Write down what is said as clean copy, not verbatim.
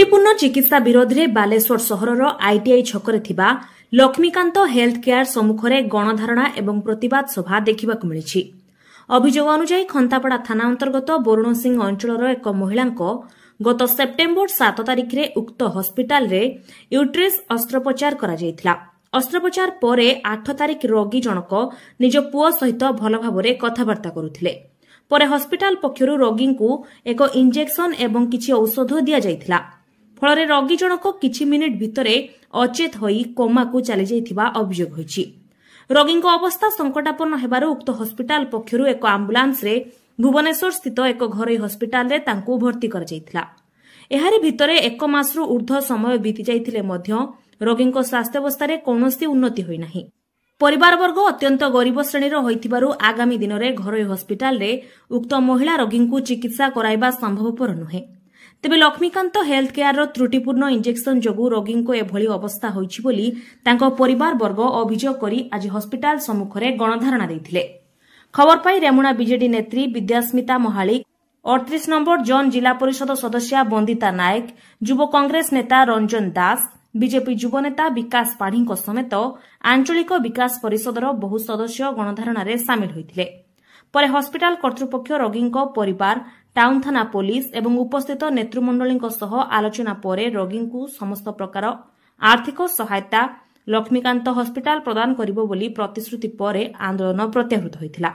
ତ୍ରୁଟିପୂର୍ଣ୍ଣ ଚିକିତ୍ସା ବିରୋଧରେ ବାଲେଶ୍ୱର ସହରର ଆଇଟିଆଇ ଛକରେ ଥିବା ଲକ୍ଷ୍ମୀକାନ୍ତ ହେଲ୍ଥ କେୟାର ସମ୍ମୁଖରେ ଗଣଧାରଣା ଏବଂ ପ୍ରତିବାଦ ସଭା ଦେଖିବାକୁ ମିଳିଛି। ଅଭିଯୋଗ ଅନୁଯାୟୀ ଖନ୍ତାପଡ଼ା ଥାନା ଅନ୍ତର୍ଗତ ବରୁଣ ସିଂ ଅଞ୍ଚଳର ଏକ ମହିଳାଙ୍କ ଗତ ସେପ୍ଟେମ୍ବର 7 ତାରିଖରେ ଉକ୍ତ ହସ୍ପିଟାଲରେ ୟୁଟ୍ରିସ୍ ଅସ୍ତ୍ରୋପଚାର କରାଯାଇଥିଲା। ଅସ୍ତ୍ରୋପଚାର ପରେ 8 ତାରିଖ ରୋଗୀ ଜଣକ ନିଜ ପୁଅ ସହିତ ଭଲ ଭାବରେ କଥାବାର୍ତ୍ତା କରୁଥିଲେ। ପରେ ହସ୍ପିଟାଲ ପକ୍ଷରୁ ରୋଗୀଙ୍କୁ ଏକ ଇଞ୍ଜେକ୍ସନ ଏବଂ କିଛି ଔଷଧ ଦିଆଯାଇଥିଲା। ଫଳରେ ରୋଗୀ ଜଣକ କିଛି ମିନିଟ୍ ଭିତରେ ଅଚେତ ହୋଇ କୋମାକୁ ଚାଲିଯାଇଥିବା ଅଭିଯୋଗ ହୋଇଛି। ରୋଗୀଙ୍କ ଅବସ୍ଥା ସଙ୍କଟାପନ୍ନ ହେବାରୁ ଉକ୍ତ ହସ୍ପିଟାଲ ପକ୍ଷରୁ ଏକ ଆମ୍ବୁଲାନ୍ସରେ ଭୁବନେଶ୍ୱର ସ୍ଥିତ ଏକ ଘରୋଇ ହସ୍ପିଟାଲରେ ତାଙ୍କୁ ଭର୍ତ୍ତି କରାଯାଇଥିଲା। ଏହାରି ଭିତରେ ଏକ ମାସରୁ ଉର୍ଦ୍ଧ୍ୱ ସମୟ ବିତିଯାଇଥିଲେ ମଧ୍ୟ ରୋଗୀଙ୍କ ସ୍ୱାସ୍ଥ୍ୟାବସ୍ଥାରେ କୌଣସି ଉନ୍ନତି ହୋଇନାହିଁ। ପରିବାରବର୍ଗ ଅତ୍ୟନ୍ତ ଗରିବ ଶ୍ରେଣୀର ହୋଇଥିବାରୁ ଆଗାମୀ ଦିନରେ ଘରୋଇ ହସ୍ପିଟାଲରେ ଉକ୍ତ ମହିଳା ରୋଗୀଙ୍କୁ ଚିକିତ୍ସା କରାଇବା ସମ୍ଭବପର ନୁହେଁ। ତେବେ ଲକ୍ଷ୍ମୀକାନ୍ତ ହେଲ୍ଥ କେୟାରର ତ୍ରୁଟିପୂର୍ଣ୍ଣ ଇଞ୍ଜେକ୍ସନ ଯୋଗୁଁ ରୋଗୀଙ୍କ ଏଭଳି ଅବସ୍ଥା ହୋଇଛି ବୋଲି ତାଙ୍କ ପରିବାରବର୍ଗ ଅଭିଯୋଗ କରି ଆଜି ହସ୍ପିଟାଲ ସମ୍ମୁଖରେ ଗଣଧାରଣା ଦେଇଥିଲେ। ଖବର ପାଇ ରେମୁଣା ବିଜେଡି ନେତ୍ରୀ ବିଦ୍ୟାସ୍ମିତା ମହାଳିକ, 38 ନମ୍ବର ଜୋନ୍ ଜିଲ୍ଲା ପରିଷଦ ସଦସ୍ୟା ବନ୍ଦିତା ନାୟକ, ଯୁବ କଂଗ୍ରେସ ନେତା ରଞ୍ଜନ ଦାସ, ବିଜେପି ଯୁବନେତା ବିକାଶ ପାଢ଼ୀଙ୍କ ସମେତ ଆଞ୍ଚଳିକ ବିକାଶ ପରିଷଦର ବହୁ ସଦସ୍ୟ ଗଣଧାରଣାରେ ସାମିଲ ହୋଇଥିଲେ। ପରେ ହସ୍ପିଟାଲ କର୍ତ୍ତୃପକ୍ଷ ରୋଗୀଙ୍କ ପରିବାର, ଟାଉନ ଥାନା ପୋଲିସ ଏବଂ ଉପସ୍ଥିତ ନେତୃମଣ୍ଡଳୀଙ୍କ ସହ ଆଲୋଚନା ପରେ ରୋଗୀଙ୍କୁ ସମସ୍ତ ପ୍ରକାର ଆର୍ଥିକ ସହାୟତା ଲକ୍ଷ୍ମୀକାନ୍ତ ହସ୍ପିଟାଲ ପ୍ରଦାନ କରିବ ବୋଲି ପ୍ରତିଶ୍ରୁତି ପରେ ଆନ୍ଦୋଳନ ପ୍ରତ୍ୟାହୃତ ହୋଇଥିଲା।